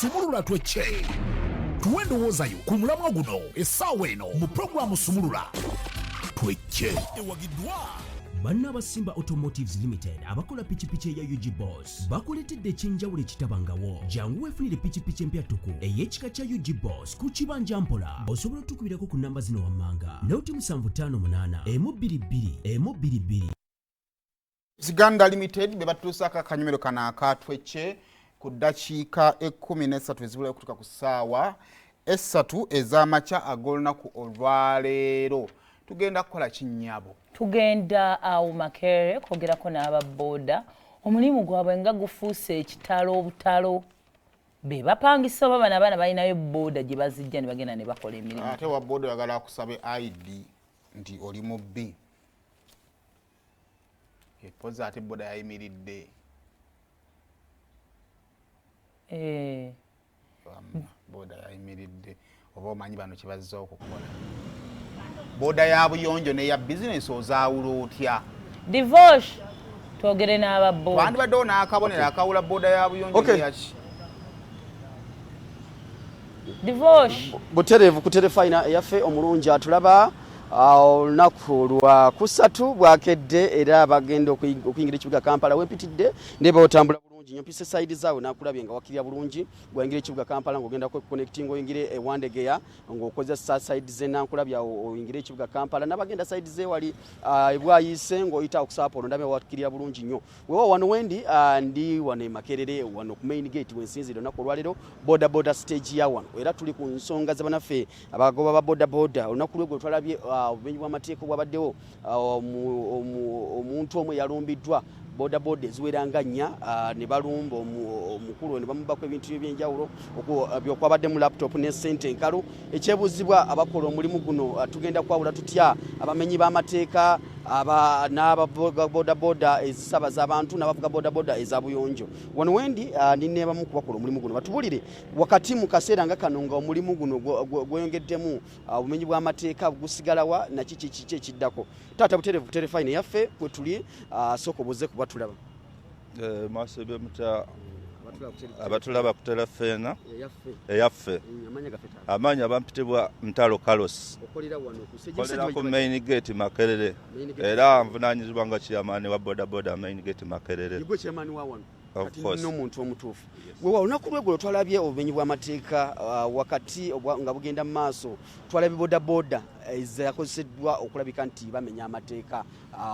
Sumulula Twecce. Tuwe endowooza yo ku mulamwa guno essaawa eno mu pulogulaamu Sumulula Twecce. Ewagiddwa Banna abasimba Automotives Limited abakola pikipiki eya UG Boss bakuleetedde ekyenjawulo ekitabangawo. Jangu weefunire pikipiki empya ttuku ey'ekika kya UG Boss ku kibanja mpola. Osobola otukubirako ku namba zino wammanga: 0758 122 122. Ziganda Limited be batuusaako akanyomero kano akatwekye ku ddakiika 13 ezibulayo okutuuka ku ssaawa 3 ez'amakya ag'olunaku olwaleero. Tugenda kukola kinnyabo? Tugenda awo Makerere kwogerako n'aba booda. Omulimu gwabwe nga gufuuse ekitalo obutalo. Be bapangisa oba bano abaana balinayo booda gye bazijja ne bagenda ne bakola emirimu? Ate wa booda oyagala akusabe ID nti oli mubbi. Epoza ate boda yayimiridde. Eh. Boda yayimiridde, oba omanyi bano kyebazza okukola. Boda ya buyonjo neya bizinesi ozaawula otya? Divorce, twogere n'aba boda. Wandibaddewo n'akabonero akawula boda ya buyonjo neyaki. Divorce. Butereevu ku terefayina eyaffe omulungi atulaba olunaku lwa kusatu bwakedde era bagenda okuyingira ekibuga Kampala. Wempitidde ndeba otambula bulungi nyo, mpise side zaawe nakulabye nga wakirya bulungi gwayingira ekibuga Kampala ng'ogenda connecting oyingire ewandegeya ng'okozesa side ze nankulabye awo oyingire ekibuga Kampala n'abagenda side ze wali ebwayise ng'oyita okusaapolo ndabye wakirya bulungi nnyo. Wewa wano wendi ndi wano e Makerere wano ku main gate wensinzira olunaku olwaleero boda boda stage ya wano era tuli ku nsonga z'abanaffe abagoba ba boda boda. Olunaku lweggulo twalabye obumenyi bw'amateeka obwabaddewo, omuntu omu eyalumbiddwa boda boda eziwera nga nnya ne balumba omukulu ne bamubako ebintu ebyenjawulo byokwabaddemu laptop ne ssente enkalu. Ekyebuuzibwa abakola omulimu guno, tugenda kwawula tutya abamenyi b'amateeka n'abavuga boda boda ezisabaza abantu n'abavuga boda boda eza buyonjo? Wano wendi ndi nebamu kubakola omulimu guno batubulire wakati mu kaseera nga kano nga omulimu guno gweyongeddemu obumenyi bw'amateeka gusigalawa nakiki kiki ekiddako. Taata, butereevu terefayina yaffe kwe tuli, sooka obuze kuba tulaba. Mwasibye mutya abatulaba ku terefeena eyaffe? Amaanyi abampitibwa Ntalo Carlos, kolera ku main gate Makerere era nvunanyizibwa nga chairman wa boda boda main gate Makerere. N'omuntu omutuufu wewa. Olunaku lweggulo twalabye obumenyi bw'amateeka wakati nga bugenda mu maaso. Twalabye bodaboda ezakozeseddwa okulabika nti bamenya amateeka,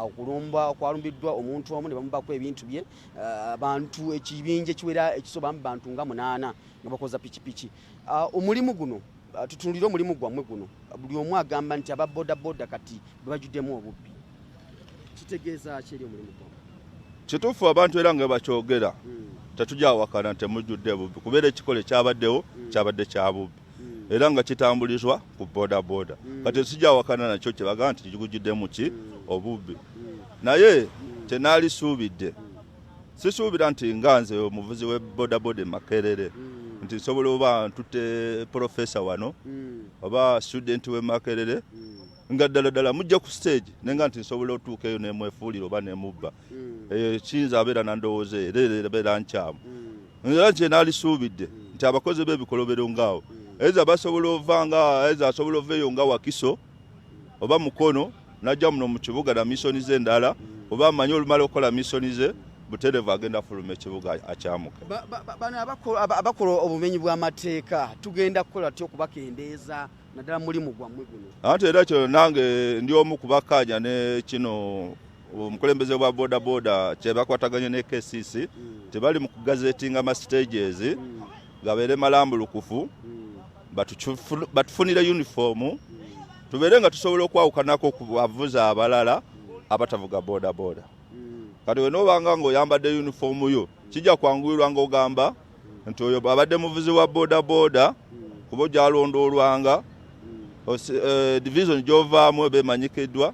okulumba okwalumbiddwa omuntu omu ne bamubako ebintu bye, abantu ekibinja ekiwera ekisoba mu bantu nga 8 nga bakoza pikipiki. Omulimu guno, tutunulire omulimu gwammwe guno. Buli omu agamba nti aba bodaboda kati bwe bajjuddemu obubbi, kitegeeza ki eri omulimu gwammwe? Kituufu, abantu era nga bakyogera, tetujawakana nti temujjudde bubbi kubeera ekikolo ekyabaddewo kyabadde kya bubbi era nga kitambulizwa ku bodaboda. Kati sijawakana nakyo kyebagamba nti kigujjuddemu ki obubbi, naye kyenaalisuubidde, sisuubira nti nga nze omuvuzi we bodaboda e Makerere nti nsobola oba ntutte profesa wano oba student we Makerere nga ddala ddala mujja ku stage nenga nti nsobola otuuka eyo nemwefuulira oba nemubba. Eyo kiyinza abeera nandowooza era ebeera nkyamu. Era kyenaalisuubidde nti abakozi b'ebikolobero ngaawo eza basobola ova nga eza asobola ova eyo nga Wakiso oba Mukono najja muno mu kibuga na mission ze endala, oba amanyi olumala okukola mission ze butereevu agenda fuluma ekibuga akyamuke. Bano abakola obumenyi bw'amateeka tugenda kukola tutya okubakendeeza naddala mulimu gwammwe guno? Anti era kyo nange ndi omu kubakkaanya ne kino omukulembeze bwa boda boda kyebakwataganye ne KCC tebali mu kugazetinga ma stages gabeere malambulukufu, batufunire uniform tubeere nga tusobola okwawukanako ku bavuzi abalala abatavuga boda boda. Kati wenoobanga ng'oyambadde uniform yo kijja kwanguyirwa ng'ogamba nti oyo abadde muvuzi wa boda boda kuba ogyalondoolwanga division gy'ovaamu eba emanyikiddwa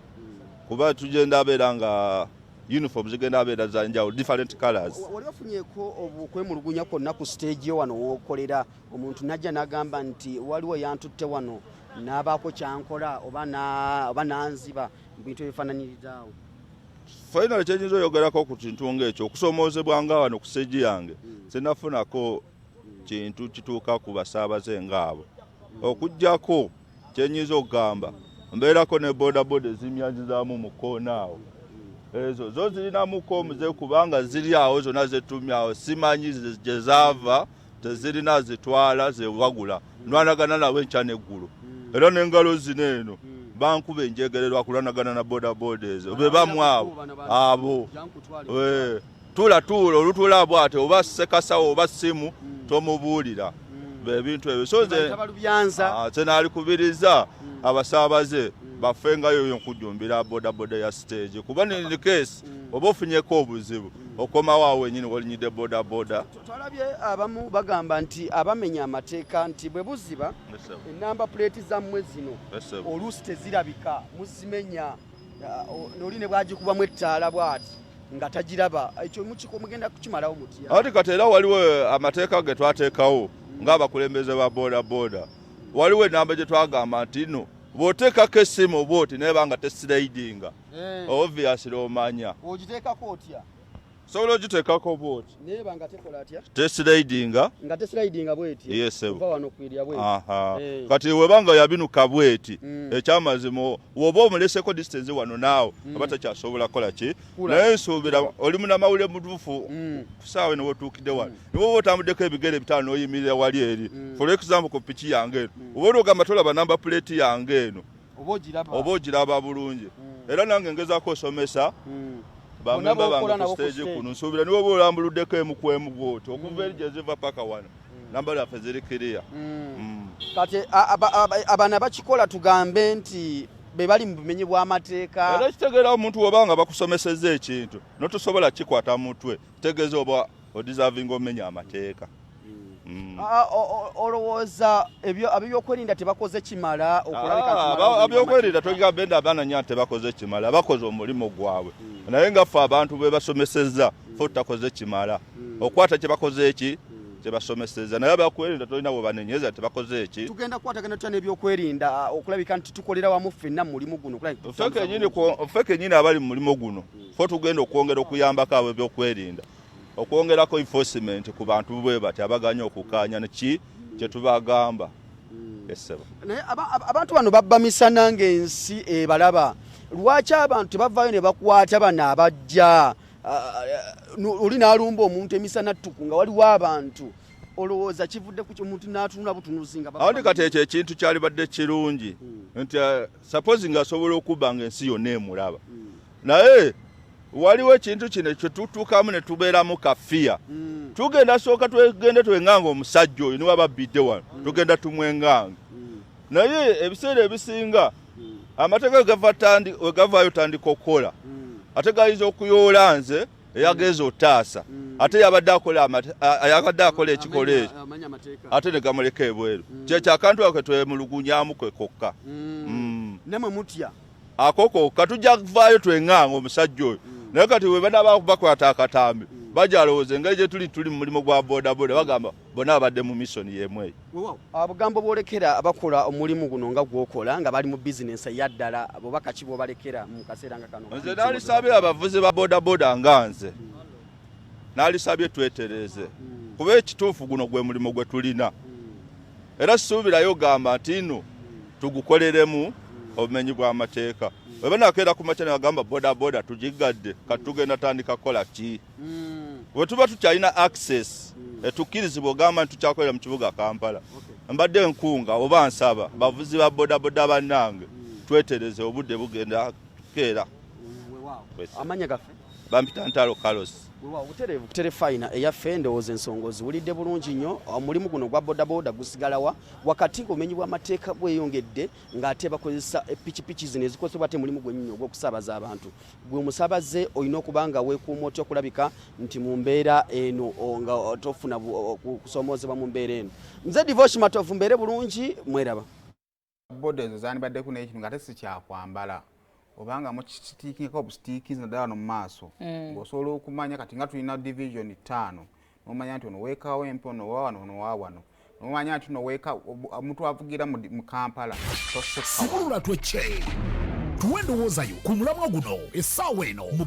kuba tugenda abeera nga uniform zigenda abeera za njawulo, different colors. Wali ofunyeeko okwemulugunya kwonna ku stage yo wano wookolera, omuntu najja n'agamba nti waliwo yantutte wano n'abaako kyankola oba nanziba mu bintu ebifaananyiriddaawo? Finally, kyenyinza oyogerako ku kintu ng'ekyo, okusoomoozebwa nga wano ku stage yange sinafunako. Kintu kituuka ku basaabaze ngaabo. Okugjako kyenyinza okugamba, mbeerako ne bodaboda ezimyanzizaamu mu koona awo, ezo zo zirinamuko omuze, kubanga ziri awo zonna zetumye awo, simanyi gye zaava, tezirina zitwala zewagula. Nwanagana nawe enkya neggulu, era n'engalo zino eno bankuba enjegererwa kulwanagana na bodaboda ezo. Be bamu abo abo. Tuula tuula olutuula bwate, oba sekasawo oba simu tomubuulira bebintu ebyo. So nze Bayita balubyanza. Nze naalikubiriza abasaabaze baffe nga yoyo nkujjumbira bodaboda ya stage, kuba in case oba ofunyeko obuzibu, okomawo awo wenyini wolinyidde bodaboda. Twalabye abamu bagamba nti abamenya amateeka nti bwe buziba enamba plate zammwe zino oluusi tezirabika, muzimenya. Oli ne bwagikubamu ettaala bw'ati nga tagiraba. Ekyo mugenda kukimalawo mutya? Ati kati era waliwo amateeka ge twateekawo ng'abakulembeze ba bodaboda. Waliwo enamba gye twagamba nti no bw'oteekako essimu bw'oti naye nga teslidinga, obviously omanya. Ogiteekako otya? Sobola ogiteekako bw'oti. Naye nga tekola atya? Teslidinga. Nga teslidinga bweti? Yes, sir. Kuva wano kwirya bweti? Aha. Kati webanga yabinuka bweti, ekyamazima woba omuleseko distance wano naawe aba takyasobola kukola ki. Naye nsuubira oli munamawulire mutuufu. Ku ssaawa eno wotuukidde wano, niwe oba otambuddeko ebigere 5 n'oyimirira wali eri, for example ku piki yange eno, oba oli ogamba tolaba namba plate yange eno? Oba ogiraba. Oba ogiraba bulungi. Era nange ngezaako osomesa Bonna bamemba b'okola bange nabo ku ku stage stage. Kuno nsuubira niwe oba olambuluddeko emu ku emu bwoti okuva eri gye ziva paka wano, namba zaffe ziri kiriya. Kati abaana bakikola, tugambe nti be bali mu bumenyi bw'amateeka? Era kitegeera omuntu wobanga bakusomesezza ekintu notosobola kikwata mutwe, kitegeeza oba odeservinga omenya amateeka. Olowooza ab'ebyokwerinda tebakoze kimala okulabika nti malawo obumenyi Abyokwerinda bw'amateeka? togambe nti abaana nti tebakoze kimala, bakoze omulimu gwabwe, naye nga ffe abantu be basomesezza fe tutakoze kimala okukwata kye bakoze eki kyebasomesezza. Naye abakwerinda tolina bwe banenyeza tebakoze eki. Tugenda kukwatagana tutya n'ebyokwerinda okulabika nti tukolera wamu ffenna mu mulimu guno okulabika nti Ffe kenyini ffe kenyini abali mu mulimu guno, fe tugenda okwongera okuyambako abo ebyokwerinda okwongerako enforcement ku bantu bwe bati abaganya okukanya neki kyetubagamba. Esebo. Naye abantu bano babba misana ng'ensi ebalaba. Lwaki abantu tebavaayo ne bakwata bano abajja? Oli n'alumba omuntu emisana ttuku nga waliwo abantu. Olowooza kivudde ku ki omuntu n'atunula butunuzi nga babba? Andi kati ekyo ekintu kyalibadde kirungi nti suppose nga asobola okubba nga ensi yonna emulaba, naye waliwo ekintu kino kyetutuukamu ne tubeeramu kafiya. Tugenda sooka twegende twenganga omusajja oyo, niwe ababbidde wano, tugenda tumwenganga. Naye ebiseera ebisinga amateeka we gavaayo tandika okukola, ate gayinza okuyoola nze eyagenza otaasa, ate yabadde akola yabadde akola ekikolwa ekyo, Amanya amateeka. Ate ne gamuleka ebweru. Kyekyo akantu ako twemulugunyamu kwe kokka. Namwe mutya? Ako kokka. Tujja kuvaayo tweŋŋanga omusajja oyo, naye kati we banaaba bakwata akatambi, bajalowooza engeri gye tuli tuli mu mulimu gwa bodaboda, bagamba bonna babadde mu mission y'emu eyo. Weewaawo. Obugambo bwolekera abakola omulimu guno nga gwokola, nga bali mu bizinensi eyaddala, bubaka ki bwobalekera mu kaseera nga kano? Nze naalisabye abavuzi ba bodaboda nga nze, naalisabye twetereze, kuba ekituufu guno gwe mulimu gwe tulina, era sisuubirayo gamba nti nno tugukoleremu obumenyi bw'amateeka. Bwe banakeera ku makya ne bagamba bodaboda tugigadde, kati tugenda tandika kukola ki? Bwe tuba tukyalina access etukkirizibwa ogamba nti tukyakolera mu kibuga Kampala, mbadde nkunga oba nsaba bavuzi ba bodaboda bannange, twetereze, obudde bugenda kukeera. Amanya gaffe? Bampita Ntalo Carlos. Weewaawo, butereevu ku terefayina eyaffe. Ndowooza ensonga oziwulidde bulungi nnyo. Omulimu guno gwa bodaboda gusigalawa wakati ng'obumenyi bw'amateeka bweyongedde, ng'ate bakozesa epikipiki zino ezikozesebwa ate mulimu gwennyini ogw'okusaabaza abantu? Gwe omusaabaze olina okuba nga weekuuma otya okulabika nti mu mbeera eno nga tofuna kusoomoozebwa mu mbeera eno? Nze Divoshi Matovu, mbeere bulungi, mweraba. Boda ezo zandibaddeku n'ekintu nga ate si kyakwambala, obanga mukisitiikingako obusitiikizi naddala wano mu maaso, ng'osobola okumanya kati nga tulina division 5, nomanya nti ono weekawo empe, ono wa wano, ono wa wano, nomanya nti ono weeka omuntu avugira mu Kampala tosukka wano. Sumulula twecce, tuwe endowooza yo ku mulamwa guno essaawa eno mu